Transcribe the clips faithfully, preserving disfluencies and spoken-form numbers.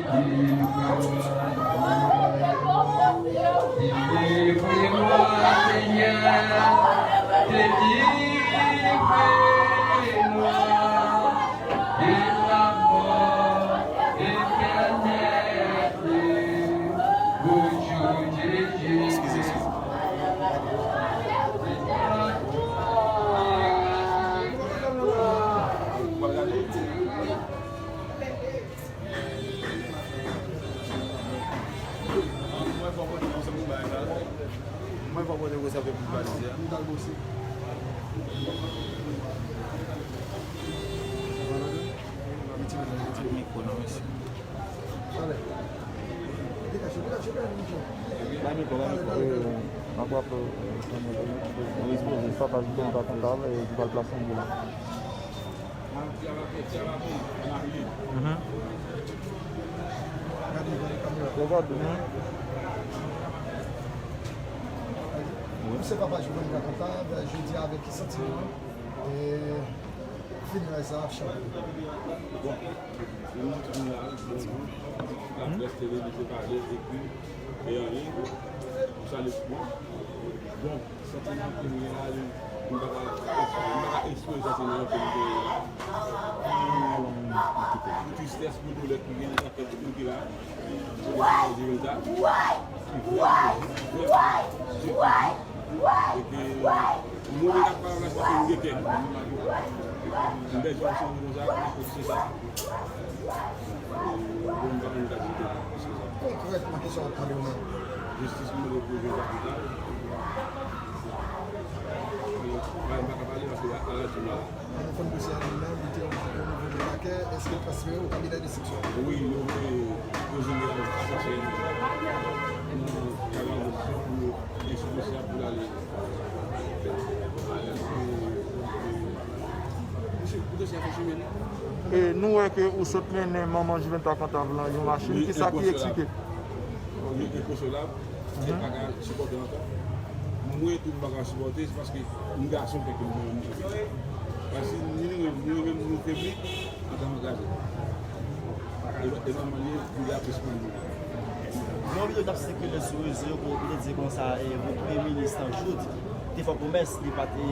Délivrez-moi, Seigneur, délivrez-moi de la mort éternelle. Au nom de Jésus. Mwen fò pote konsa pou bagay la. Mwen fò pote konsa pou valiz la. Mikwo non, mesye. Ba mikwo, ba mikwo. Mwen ap raple, e, sa pa jwenn pa kontab, e, ki pral plase yon boul. Mhm. Misye papa Jovenel Rakonta, jodi a avèk ki santiman? E finalay sa ap chante. Bon, nou tout moun la, bonjou. Laprès te leve, te pale, ekri, e anyen. M salye tout moun. Bon, santiman ke m gen la, m pa ka, m pa ka eksprime santiman ke m genyen la. Pou tristès, pou doulè ki gen nan kè tout moun ki la. Pou manje sa, ki vrèman, vrèman, e ke moun ki ap pale la, se moun de kè. M bezwen yon santiman konsa, se sa. Bon, m pa konn gade plis ke sa. Konkrètman, kisa w ap mande yo menm? Jistis pou mwen pou jwenn kapital. Mwen pa ka pale paske a la jounen la. An nou konn dosye a li menm, li te o nivo de pakè, èske transfere o kabinè de enstriksyon? Wi, yo voye prizonye a Sesèl nan kabinè de enstriksyon pou yo enstriye dosye a pou l ale. E nou wè ke ou sot mennen manman Juventa Cantave lan yon machin. Kisa ki eksplike? Li enkonsolab. Li pa ka sipòte ankò. Mwen tou, m pa ka sipòte, se paske m gason fè ke m renmen. Paske ni nou menm, nou menm, nou febli. Antan angaje. E, e nòmal li, li apre sou nou. Gen yon videyo k ap sikile sou rezo yo kote yo te di konsa, e, premye minis lan Jouthe te fè pwomès, li pa te,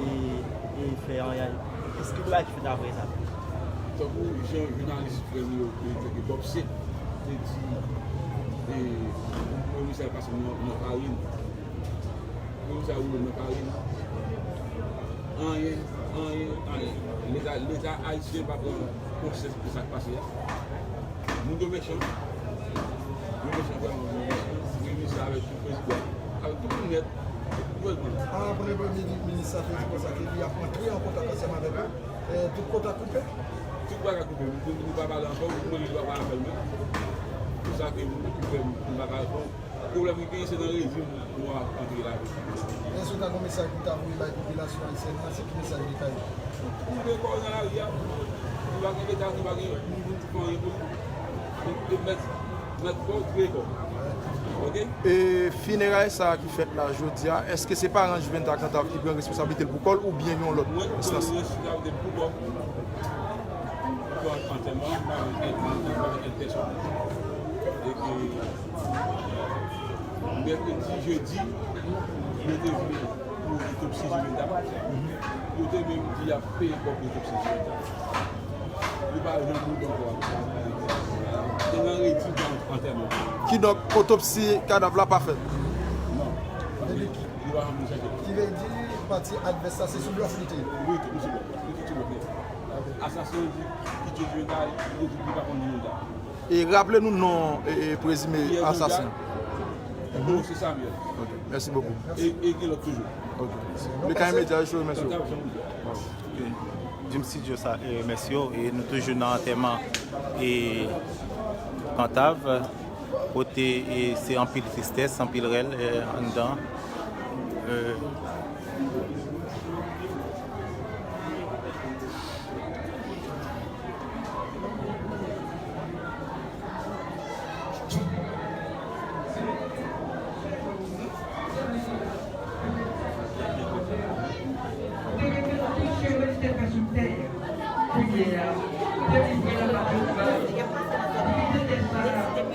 e, fè anyen. Èske gen bagay ki fèt apre sa? Tankou jan jounalis frè nou yo, e, Bob Sepp te di, e, premye minis la pase nan, nan farin. Moun sa yo nan farin. Anyen, anyen, anyen. Leta, Leta ayisyen pa pran konsyans de sa k pase a. Moun yo mechan. Yo mechan vrèman, moun yo mechan. Premye minis la avèk tout prezidan, avèk tout moun nèt, gouvènman. Apre premye minis la te di konsa ke li ap antre an kontak ansanm avèk yo, e, tout kontak koupe. Tout bagay koupe. Nou, nou pa pale ankò, mwen li pa pale avè m. Se sa ke nou ki fè m, nou pa pale ankò. Pwoblèm ki genyen, se nan rejim nou ap antre la. Èske w ta gen yon mesaj pou w ta voye bay popilasyon ayisyèn nan? Se ki mesaj li ta ye? Koupe kò w nan lari a. Li pa gen leta, li pa gen moun pou fè anyen pou li. E, e mèt, mèt kò w, kreye kò w. Oke? E fineray sa a ki fèt la jodi a, èske se paran Juventa Cantave ki pran responsablite l pou kò l oubyen yon lòt enstans? Mwen ki pran responsablite l pou kò m. Pou antèman, pa gen èd, pa gen èd pèsòn. E ke mèkredi, jedi, yo te vle pou otopsi Juventa. Yo te menm di y ap peye kòb otopsi Juventa. Yo pa janm rive ankò. E nan redi pou antèman. Kidonk, otopsi kadav la pa fèt? Non. Yo pa janm vin chèche. Ki vle di, pati advès la, se sou blòf li te ye? Wi, tout sou blòf. Li tout sou blòf. Asasen an di ki tye Juventa, li di li pa konn Juventa. E raple nou non, e, e, prezime asasen an. Pierre Jean-Jacques. Mhm. José Samuel. Ok, mèsi bokou. E, e gen lòt toujou. Ok. Mecca Media, yo remèsye w. Cantave Jean Boudière. Ok. Dream Studio sa, e, remèsye w. E nou toujou nan antèman, e, Cantave. Kote, e, se anpil tristès, anpil rèl, e, anndan. E, Kounye a, delivre nan maten ou bay. Li te deside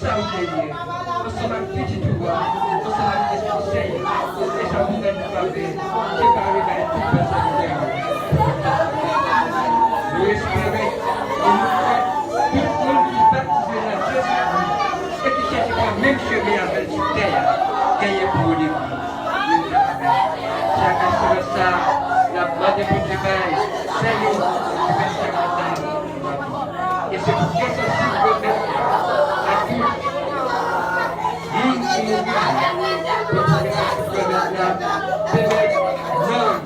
Sa ou te ye, ansanm ak pitit ou a, ansanm ak Lespri Sen, e sa ou te fè nou frape, separe bay tout pèsonalite a. Nou espere e nou kwè tout moun ki batize nan Jezikri e ki chèche pran menm chemen avè l sou tè a, genyen pou yo depi. Se ak asirans sa a, n ap mande Bondye bay sè yo ki fè sa kontan. E se pou ke sansib yo menm, akout moun ki mouri, pou ke sansib yo menm la, pèmèt nanm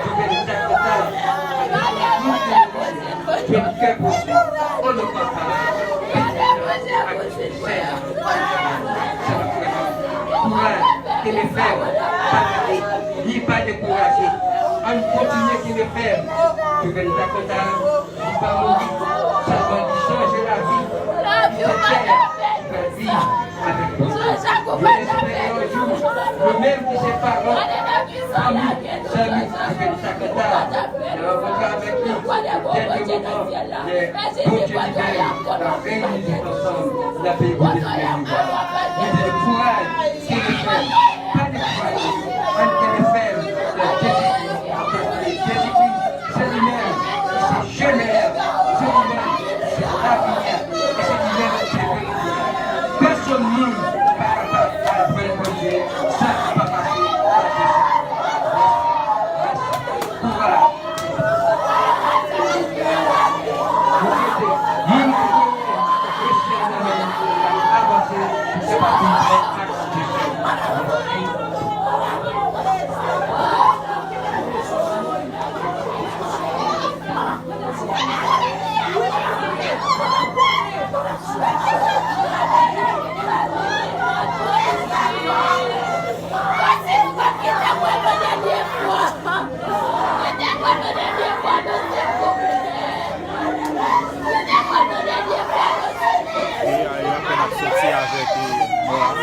ki vin takota, moun ki mouri, jwenn kè poze, o non Papa, Pitit la, ak Sentespri a. Sa nou fè. Kouraj, kenbe fèm, pa lage, ni pa dekouraje. Ann kontinye kenbe fèm. Juventa Cantá, li pa mouri, sèlman li chanje lavi. Li fè kè, li fè vi avèk Bondye. Nou espere yon jou, nou menm ki se paran, fanmi, zanmi, Juventa Cantá, nou rankontre avèk li, dènye moman, lè Bondye libere, n ap reyini tout ansanm nan peyi Bondye libere nou. Li di kouraj, kenbe fèm, pa dekouraje, ann kenbe fèm nan Jezikri, paske Jezikri, se li menm ki se chemen an, se li menm ki se lavi a, e se li menm ki se verite a. Pèsonn moun pa kapab al jwenn Bondye san li pa pase pa Jezikri. Mèsi. Mèsi. Kouraj. Wi, a, e apèn ap soti avèk, e, mò a.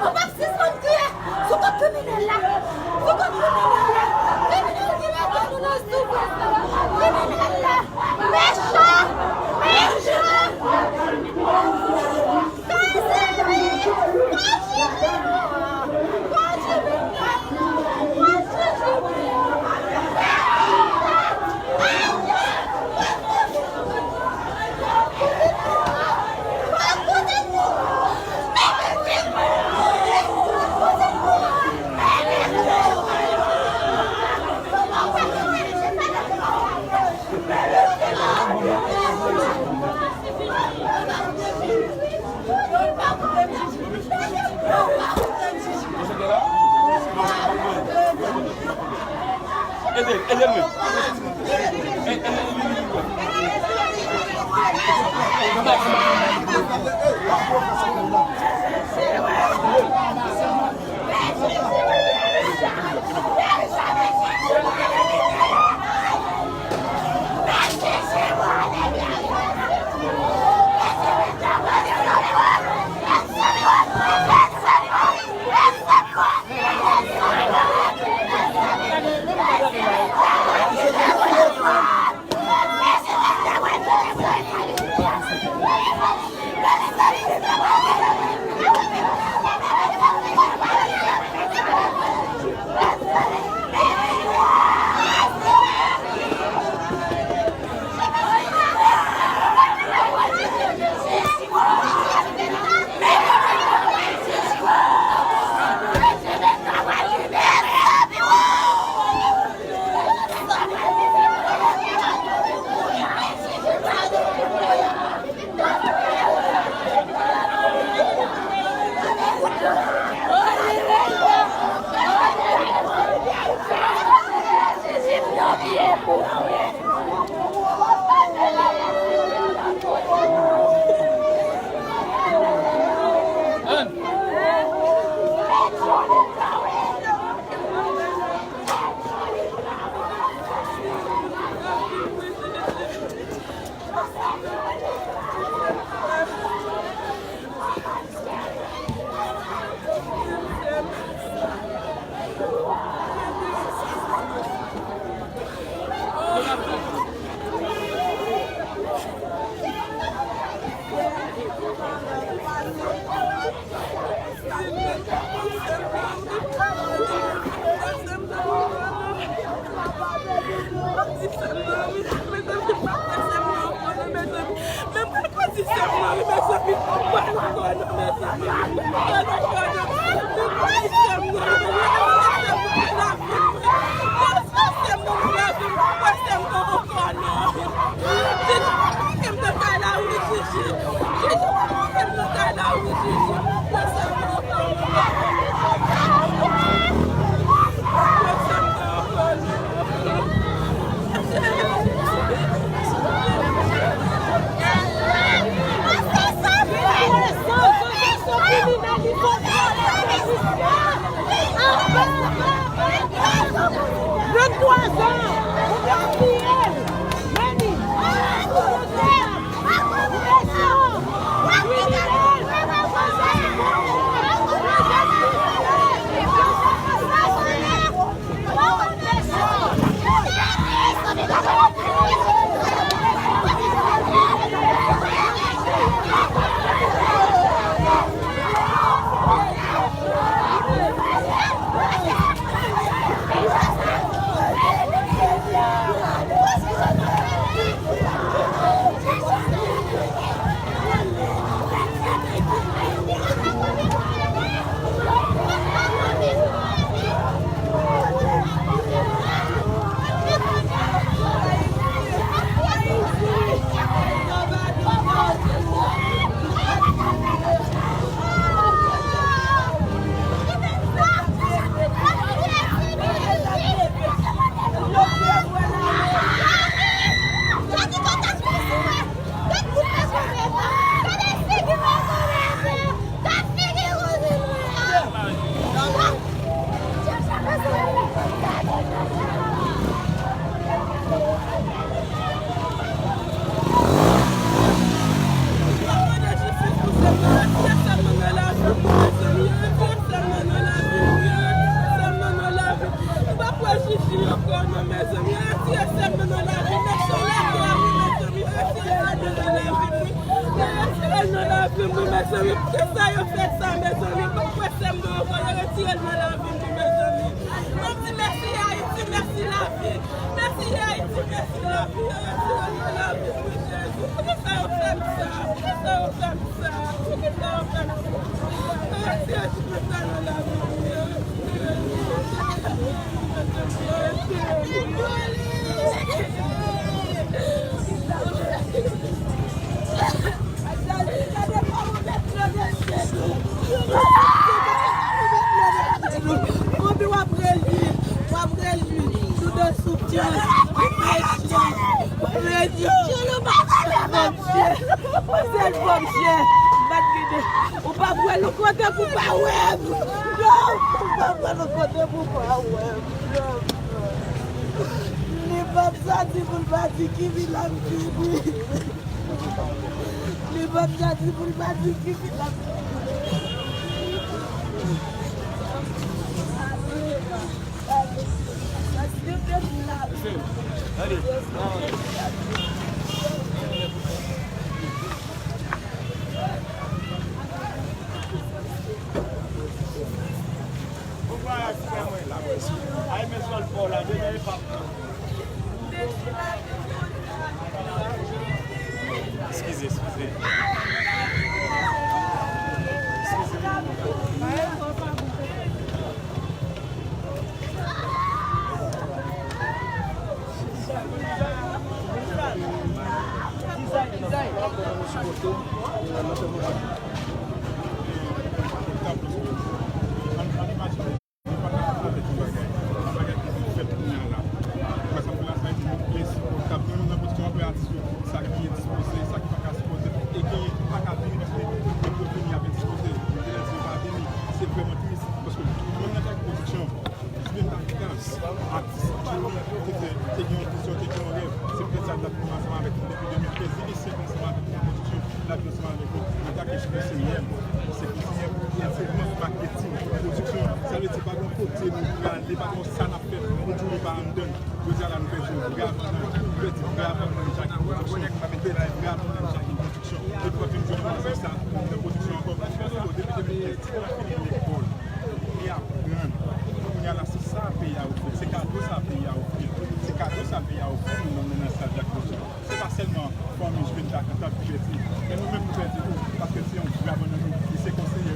Kòman se sante? Sou kont kriminèl la! Sou kont kriminèl la! Kriminèl ki mete nou nan soufrans la! Kriminèl la! Mechan! Mechan! Sa se li! Mechan! Ede, ede mwen. Vennntwa zan, ou pral tiye l. Meni. Yo retire l nan lavi m wi, mezanmi. Poukisa yo fè sa, mezanmi? M pa kwè sè m nan ankò, yo retire l nan lavi m wi, mezanmi. Mwen di mèsi Ayiti, mèsi lavi. Mèsi Ayiti, mèsi lavi. Yo retire l nan lavi m wi, Jezi. Poukisa yo fè m sa? Poukisa yo fè m sa? Poukisa yo fè m sa? Yo retire jistis la nan lavi m wi. Konbyen w ap rejwi, w ap rejwi sou do soufrans, presyon, presyon. Fòm chè, ou sèl fòm chè, bat gide. Ou p ap wè l yon kote pou pa wè m. Non, ou p ap wè l yon kote pou pa wè m. Non, non. Li p ap sòti pou l pa di ki vila m vini. Li p ap sòti pou l pa di ki vila m vini. Eskize, eskize. Eskize. Se vrèman tris, paske tout moun nan te ak pwodiksyon. Jimmy Marcus, atis Jimmy, te, te, te gen yon vizyon, te gen yon rèv. Se petèt sa l t ap viv ansanm avèk nou depi de mil kenz. Li te senp ansanm avèk nou nan pwodiksyon, l ap viv ansanm avèk nou nan Kake Choukou Seriyèl. Se plizyè, se yon maketing, pwodiksyon. Sa vle di, pa gen kote nou prale, pa gen sa n ap fè, nou tounen pa anndan. Jodi a la, nou pèdi yon brav moun, nou pèdi brav moun, Jackie Production, nou pèdi brav moun, Jackie Production. E pou kontinye jwenn nou sa nan pwodiksyon ankò. Depi de mil kenz, ti moun ap fini lekòl, li aprann. Kounye a la, se sa peyi a ofri, se kado sa peyi a ofri, se kado sa peyi a ofri nou nan, nan, nan sa Jackie Production. Se pa sèlman fanmi Jimmy Marcus k ap pèdi, men nou menm nou pèdi tou, paske se yon brav moun nan nou, li se konseye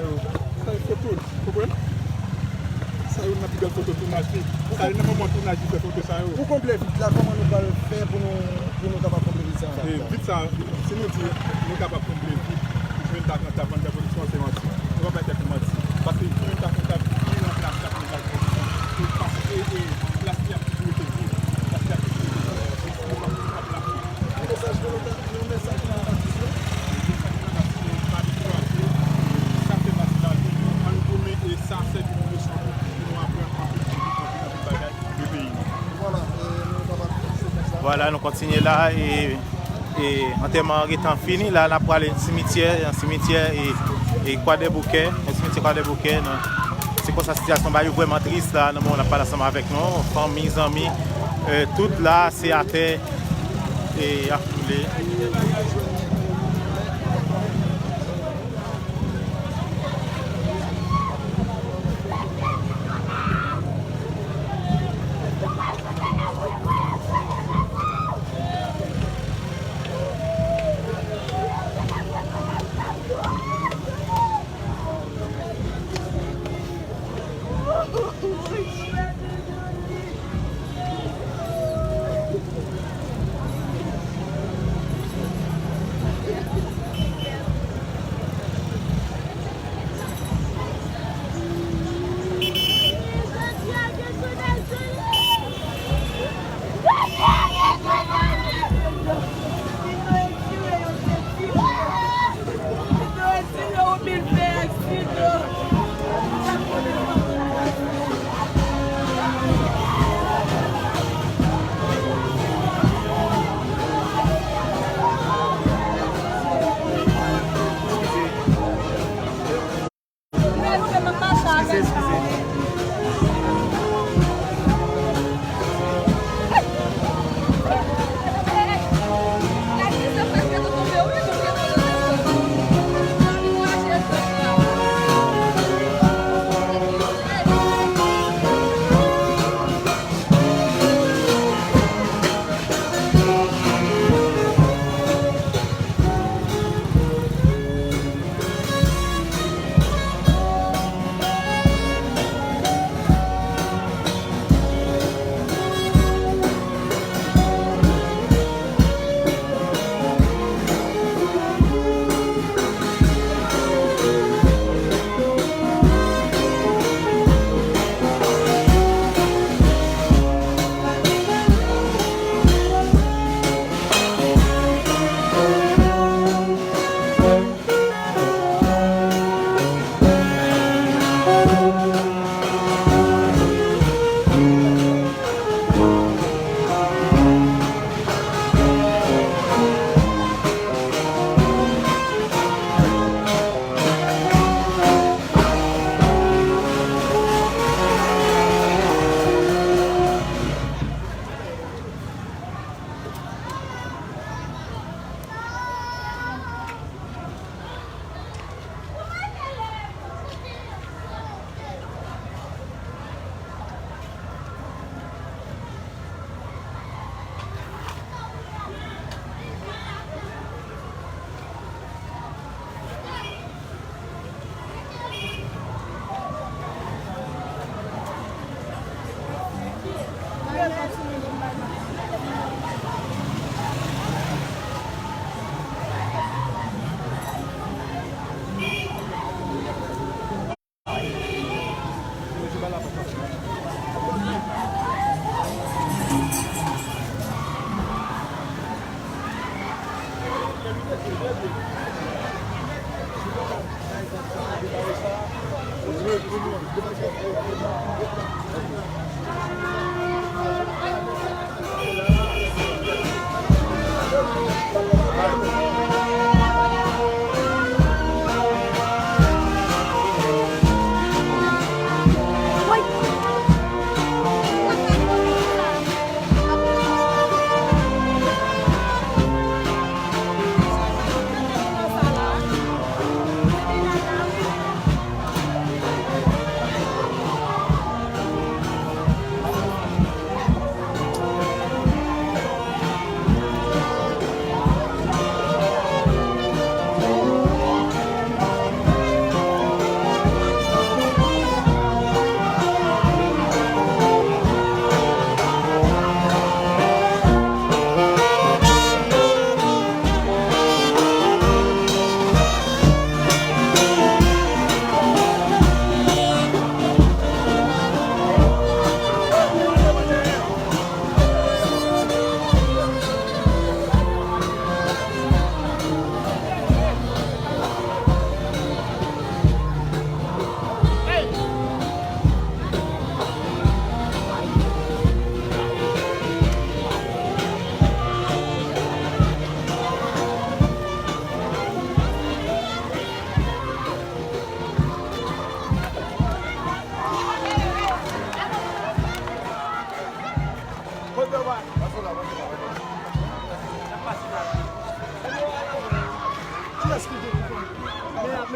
Sa yo foto, konprann? Sa yo nan pi bèl foto tounaj li. Sa yo nan moman tounaj li fè foto sa yo. Pou konble vid la, kòman nou pral fè pou nou, pou nou kapab konble vid sa? E vid sa, si nou di nou kapab konble vid, jwenn Takanta, Vanda Production, se manti. Nou pa bay tèt nou manti. Paske jwenn Takanta, li ranplase Takanta. E paske, e, e, plas li ap toujou rete vid. Plas li ap toujou rete vid. Mesaj pou nou, yon mesaj pou nou atis yo. Sa fè pati lavi nou, ann goumen e sa sèvi nou leson pou nou aprann anpil, anpil, anpil, anpil bagay de peyi nou. Vwala, e nou kapab fè sa. Vwala, nou kontinye la e, e antèman an gentan fini. La, n ap prale nan simityè, nan simityè e, e Kwadèboukè, nan simityè Kwadèboukè. Se konsa sitiyasyon ba yo vrèman tris la, nan moman n ap pale ansanm avèk nou. Fanmi, zanmi, e, tout la, se atè e ap koule.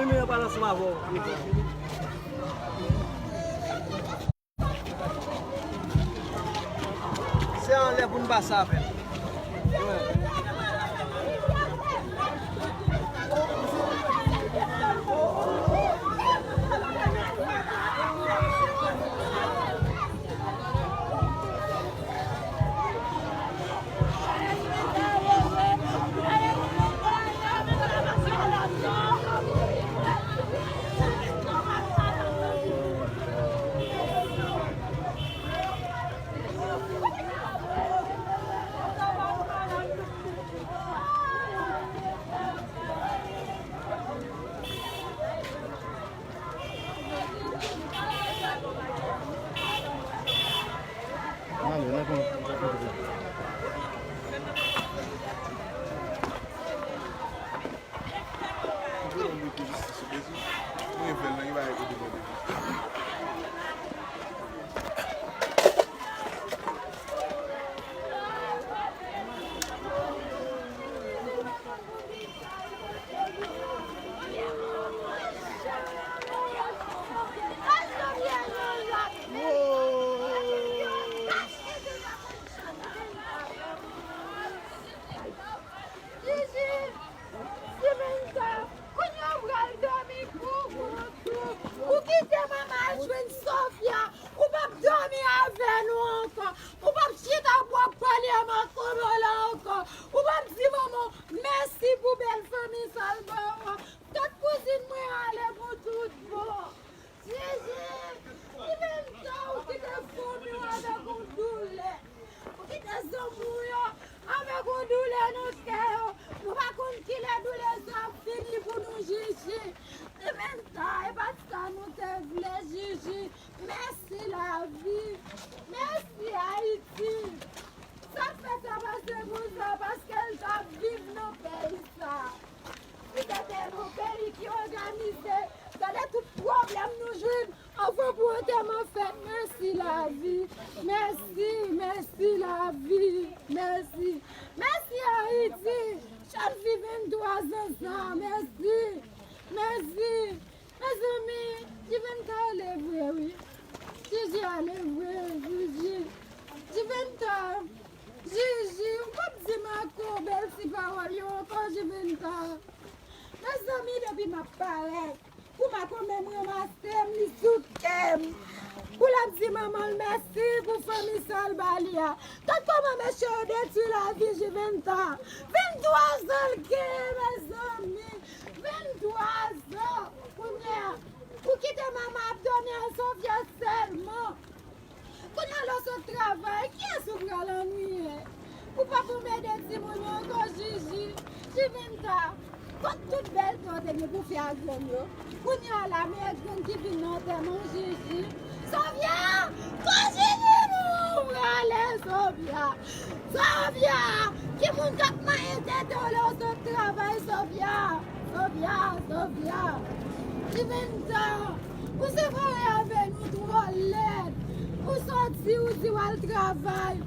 Mwen pral ansanm avè w. Se anlè pou n pase avè l. Gigi, Samantha, kounye a w pral dòmi pou kont ou. Ou kite manman al jwenn Sofia. Ou p ap dòmi avè nou ankò. Ou p ap chita pou w ap pale a Makomè la ankò. Ou p ap di manman w mèsi pou bèl fanmi sa l ba w. Tout kouzin mwen ale pou tout bon. Gigi, ki menm tan ou kite fanmi w avèk yon doulè. Ou kite zanmi w yo avèk yon doulè nan kè yo. Nou pa konn kilè doulè sa ap fini pou nou, Gigi. Ki menm tan, e pa sa nou te vle, Gigi. Mèsi lavi. Mèsi Ayiti. Sa k fè sa pase konsa, paske l t ap viv nan peyi sa. Li te te nan peyi ki òganize. Tande tout pwoblèm nou jwenn anvan pou antèman fèt. Mèsi lavi. Mèsi, mèsi lavi. Mèsi. Mèsi Ayiti. Chèlfi venntwa zan sa. Mèsi. Mèsi. Mezanmi, Juventa ale vre wi. Gigi ale vre, Gigi. Juventa, Gigi, ou p ap di Mako bèl ti pawòl yo ankò, Juventa. Mezanmi, depi m ap parèt, pou Mako menm ranmase m, li sou kè m. Pou l ap di manman l mèsi pou fanmi sa l ba li a. Gad kòman mesye yo detwi lavi Juventa. Venntwa zan l gen, mezanmi. Venntwa zan. Kounye a, ou kite manman ap dòmi ak Sofia sèlman. Kounye a, lè w sot travay, kiyès ou pral annuiye? Ou p ap anmède timoun yo ankò, Gigi. Juventa, kot tout bèlte w te gen pou fè ak grann yo? Kounye a la, men grann ki vin nan antèman w, Gigi. Sofia! Kot Gigi nou prale, Sofia? Sofia! Ki moun k ap manyen tete w lè w sot travay, Sofia? Sofia, Sofia. Juventa, ou separe avè nou twò lèd. Ou soti, ou di w al travay.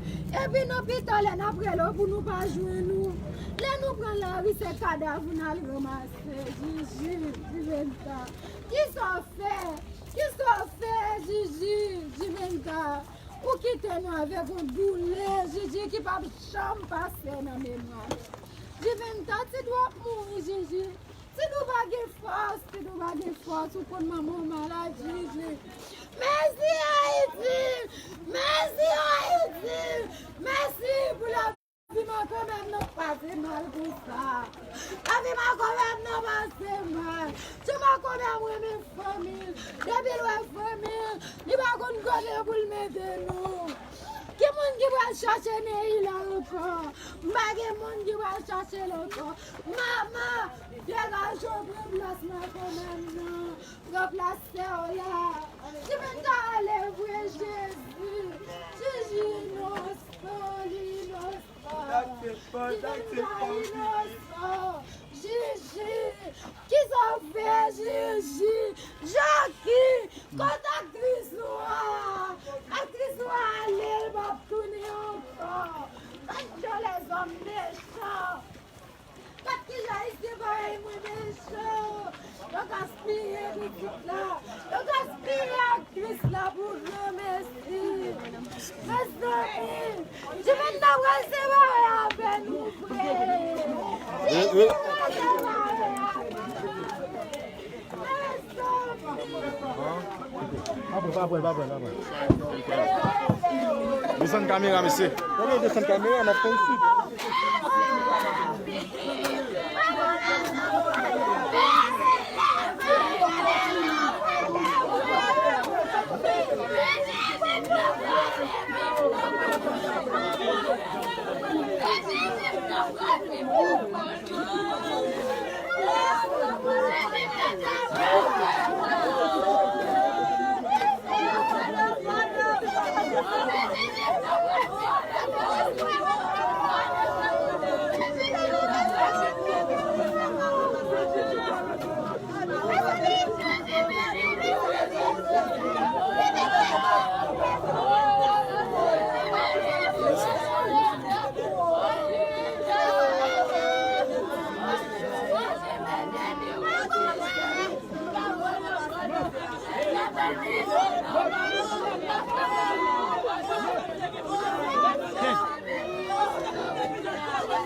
Epi nou pito lè n ap rele w pou nou pa jwenn ou. Lè nou pran lari, se kadav ou n al ranmase. Jiji, Juventa. Kisa w fè? Kisa w fè, Jiji, Juventa? Ou kite nou avèk yon doulè, Jiji, ki p ap janm pase nan memwa nou. Juventa, Tidou ap mouri, Jiji. Tidou pa gen fòs, Tidou pa gen fòs, ou konn manman w malad, Jiji. Mèsi Ayiti! Mèsi Ayiti! Mèsi pou la vi makomè m nan pase mal konsa. Lavi makomè m nan pase mal. Ti makomè m renmen fanmi l. Depi l wè fanmi l, li pa konn kote pou l mete nou. Ki moun ki pral chache Neila ankò? M pa gen moun ki pral chache l ankò. Mama, degaje w, pran plas makomè m nan. Pran plas sè w la. Juventa ale vre, Jezi. Jiji inosan, li inosan. Juventa inosan. Jiji, kisa w fè, Jiji? Jackie, kot aktris ou a? Aktris ou a ale, l p ap tounen ankò. Gad jan lèzòm mechan. Gad kijan Ayisyen parèy mwen mechan. Yo ka Yo gaspiye aktris la pou granmesi. Mezanmi, Jimena pral separe avè nou vre. Jimena separe avè nou vre. Mezanmi. Pa pran, pa pran, pa pran, pa pran. Desann kamera, mesye. Desann kamera, n ap fè isit.